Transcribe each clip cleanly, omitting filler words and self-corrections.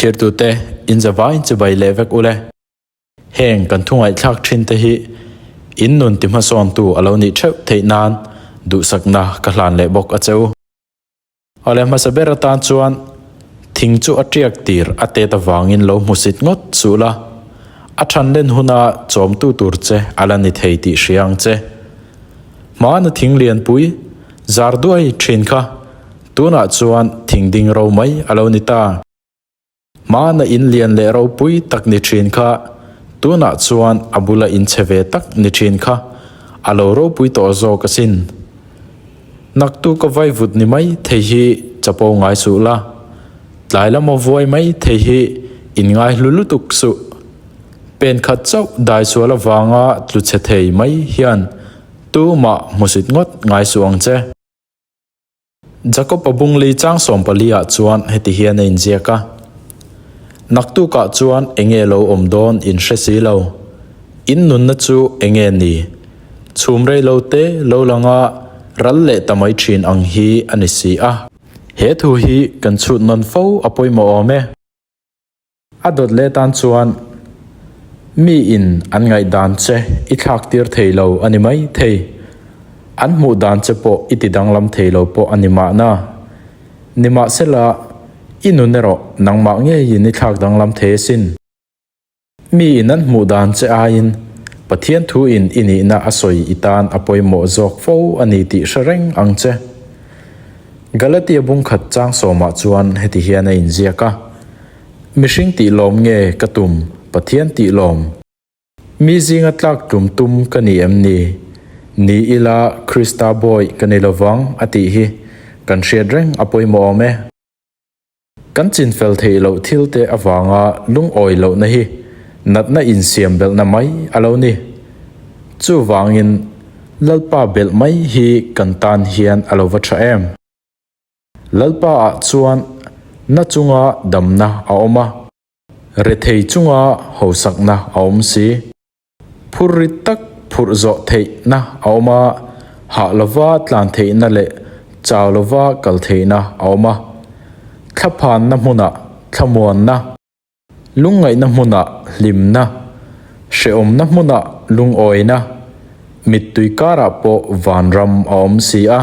Thirtute, in zavaiin chibai leh vek ule. Heng kan thu ngaihthlak thin te hi in nun ti hmasawntu a lo nih theuh theih nan duhsakna ka hlan leh bawk a che u. Awle hmasa ber atan chuan thing chu a tiak tir a tet avangin lo hmusit ngawt suh la, a than len huna chawmtu tur che a la ni thei tih hria ang che. Hmana thing lianpui zar duai thin kha tunah chuan thing ding ro mai a lo ni ta. Hmana in lian leh ropui tak ni thin kha tunah chuan a bula in chhe ve tak ni thin kha a lo ropui tawh zawk asin. Naktuk a vaivut ni mai thei hi chapo ngai suh la, tlai lama vuai mai thei hi in ngai hlu lutuk suh. Pen khat chauh daisual avanga tlu chhe thei mai hian tumah hmusit ngawt ngai suh ang che. Jakob-a bungli chang 14 ah chuan heti hian a inziak a, Naktukah chuan enge lo awm dawn in hre si lo, in nunna chu enge ni? Chhum rei lo te lo langa ral leh ta mai thin ang hi a ni si a. He thu hi kan chhut nawn fo a pawimawh awm e. A dawt leh tan chuan mi in an ngaihdan che i thlak tir thei lo a ni mai thei. An hmuh dan che pawh i ti danglam thei lo pawh a ni mahna. Nimahsela, i nun erawh nangmah ngeiin i thlak danglam thei asin. Mi in an hmuh dan che aiin Pathian thu in i nihna a sawi i tan a pawimawh zawk fo a ni tih hre reng ang che. Galatia bungkhat chang sawmah chuan heti hian a inziak a. Mihring tih lawm nge ka tum, Pathian tih lawm? Mi zinga tlak tum tum ka ni em ni? Ni ila Krista bawi ka ni lovang a tih hi kan hriat reng a pawimawh awm e. Kan chinfel theih loh thil te avanga lungawi lohna hi natna insiam belhna mai a lo ni. Chuvangin Lalpa belh mai hi kan tan hian a lo va tha em? Lalpa ah chuan na chunga damna a awm a, rethei chunga hausakna a awm si. Phur rit tak phurh zawh theihna a awm a, hah lova tlan theihna leh chau lova kal theihna a awm a. Thlaphanna hmunah thlamuanna. Lungngaihna hmunah hlimna, hrehawmna hmunah lungawina, mittui karah pawh vanram a awm si a.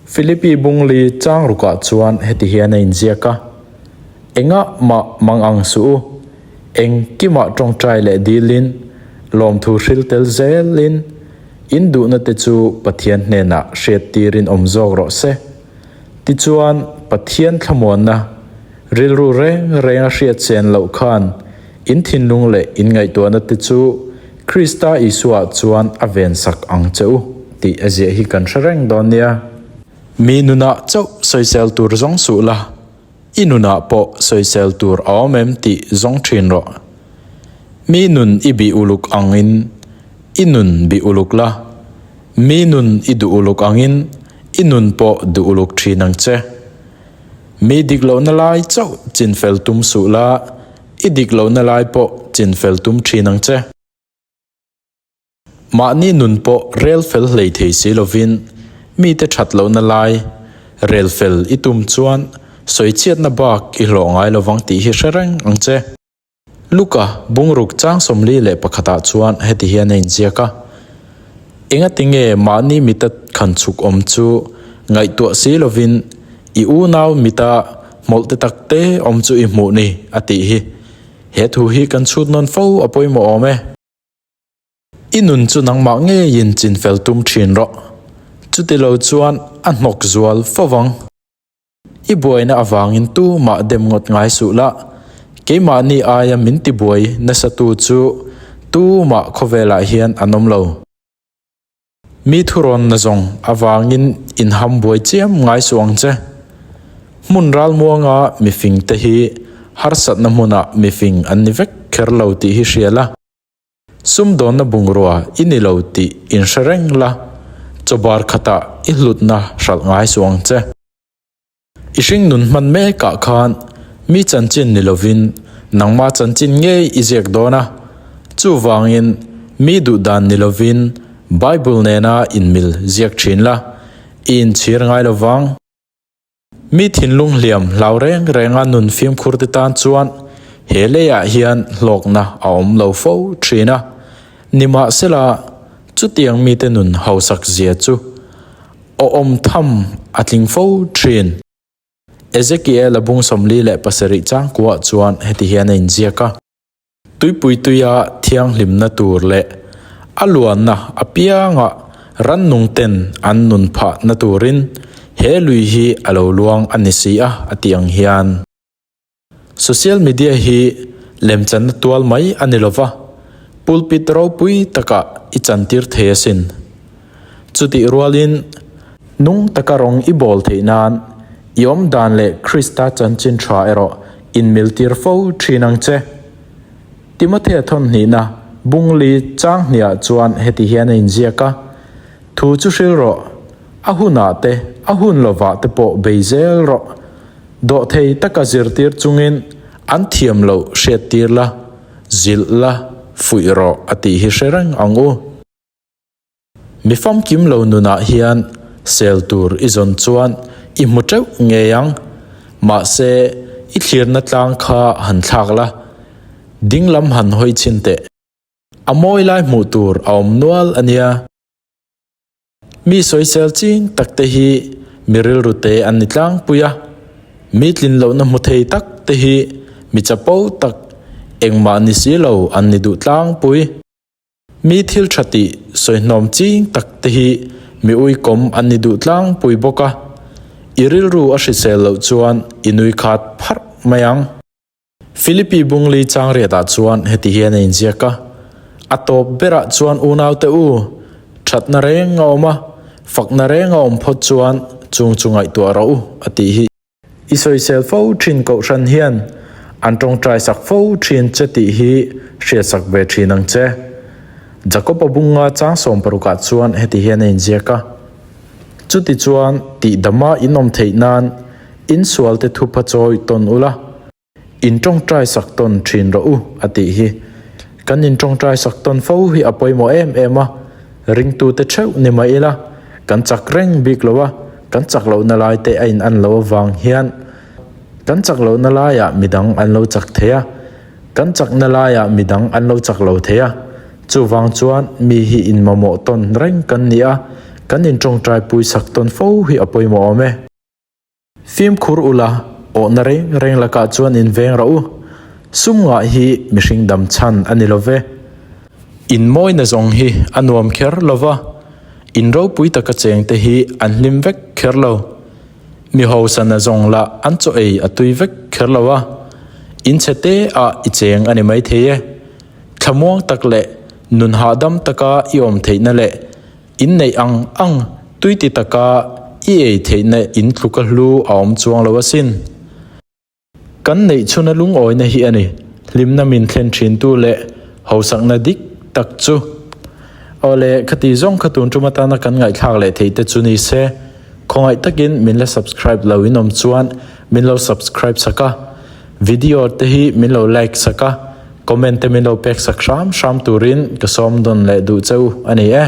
Philippi Bungli chang rukah chuan heti hian a inziak a, Engah mah mang ang suh u, engkimah tawngtai leh dilin, lawmthu hril tel zelin, in duhna te chu Pathian hnenah hriattirin awm zawk rawh se. Tichuan, Pathian thlamuanna rilru reng reng a hriat chen loh khan in thinlung leh in ngaihtuahna te chu Krista Isua chuan a vensak ang che u tih a ziah hi kan hre reng dawn nia. Mi nunah chauh sawisel tur zawng suh la, i nunah pawh sawisel tur a awm em tih zawng thin rawh. Mi nun i bih uluk angin i nun bih uluk la, mi nun i duh uluk angin i nun pawh duh uluk thin ang che. Mi dik lohna lai chauh chinfel tum suh la, i dik lohna lai pawh chinfel tum thin ang che. Mahni nun pawh rel fel hlei thei si lovin mite that lohna lai rel fel i tum chuan sawichhiatna bak i hlawh ngai lovang tih hi hre reng ang che. Luka bungruk chang 41 ah chuan heti hian a inziak a, Engati nge mahni mita khan chhuk awm chu ngaihtuah si lovin i unau mita hmawlh te tak te awm chu i hmuh ni a tih hi. He thu hi kan chhut nawn fo a pawimawh awm e. I nun chu nangmah ngeiin chinfel tum thin rawh. Chutilo chuan a hnawk zual fo vang. I buaina avangin tu mah dem ngawt ngai suh la, keimahni aia min tibuai nasa tu chu tu mah khawvelah hian an awm lo. Mi thurawnna zawng avangin inham buai chiam ngai suh ang che. Hmun ralmuanga mifing te hi harsatna hmunah mifing an ni vek kher lo tih hi hria la. Sumdawnna bungrua i ni lo tih inhre reng la, chawbar khatah i hlutna hralh ngai suh ang che. I hringnun hman mekah khan mi chanchin ni lovin nangma chanchin ngei i ziak dawn a, chuvangin mi duhdan ni lovin Bible nena inmil ziak thin la, i inchhir ngai lovang. Mi thinlung hliam hlau reng renga nun fimkhur te tan chuan he leiah hian hlawkna a awm lo fo thin a. Nimahsela, chutiang mite nun hausak zia chu awhawm tham a tling fo thin. Ezekiel-a bung 47 changkuah chuan heti hian a inziak a. Tuipui tuia thianghlimna tur leh a luanna apianga rannungten an nun phahna turin he lui hi a lo luang a ni si a, a tih ang hian. Social media hi lemchanna tual mai a ni lova, pulpit ropui takah i chantir thei asin. Chutih rualin nung taka rawng i bawl theih nan i awm dan leh Krista chanchin tha erawh inmiltir fo thin ang che. Timothea thawnhnihna bungli chang hniah chuan heti hian a inziak a, Thu chu hril rawh, a hunah te, a hun lovah te pawh bei zel rawh. Dawhthei taka zirtir chungin an thiam loh hriattir la, zilh la, fuih rawh a tih hi hre reng ang u. Mi famkim lo nunah hian sel tur i zawn chuan i hmu teuh ngei ang. Mahse, i thlirna tlang kha han thlak la, ding lam han hawi chhin teh. A mawi lai hmuh tur a awm nual a nia. Mi sawisel ching tak te hi mi rilru te an ni tlangpui a, mi tlin lohna hmu thei tak te hi mi chapo tak engmah ni si lo an ni duh tlangpui. Mi thil tha tih sawihnawm ching tak te hi mi uikawm an ni duh tlangpui bawk a, i rilru a hrisel loh chuan i nui khat pharh mai ang. Philippi Bungli changriatah chuan heti hian a inziak a, A tawp berah chuan unaute u, thatna reng a awm a, fakna reng a awm phawt chuan chung chu ngaihtuah rawh u, a tih hi. I sawisel fo thin kohhran hian an tawngtai sak fo thin che tih hi hriatsak ve thin ang che. Jakob-a bunga chang sawmparukah chuan heti hian a inziak a, Chuti chuan tihdama in awm theih nan insualte thupha chawi tawn ula, In tawngtai sak tawn thin rawh u a tih hi. Kan in tawngtai sak tawn fo hi a pawimawh em em a, ringtute theuh ni mah ila kan chak reng bik lo a, kan chak lohna lai te a in an loh avang hian kan chak lohna laiah midang an lo chak thei a, kan chakna laiah midang an lo chak lo thei a, chuvang chuan mi hi in mamawh tawn reng kan ni a, kan in tawngtai pui sak tawn fo hi a pawimawh awm e. Fimkhur ula, awhna reng reng lakah chuan in veng rawh u. Sum ngah hi mihring dam chhan a ni lo ve. In mawina zawng hi a nuam kher lo va, in ropui taka chengte hi an hlim vek kher lo. Mi hosana zawng lah an chaw ei a tui vek kher lo a, in chhe te ah i cheng a ni maithei e. Thlamuang tak leh nun hahdam taka i awm theihna leh Inneih ang ang tui ti taka i ei theihna in tluka hlu a awm chuang lo asin. Kan neih chhuna lungawina hi a ni, hlimna min thlen thintu leh hausakna dik tak chu. Awle, khati zawng kha tun tum atana kan ngaihthlak leh theih te chu ni se, khawngaih takin min la subscribe lo in awm chuan min lo subscribe sak a, video te hi min lo like sak a, comment te min lo pek sak hram hram turin ka sawm dawn leh duh che u a ni e.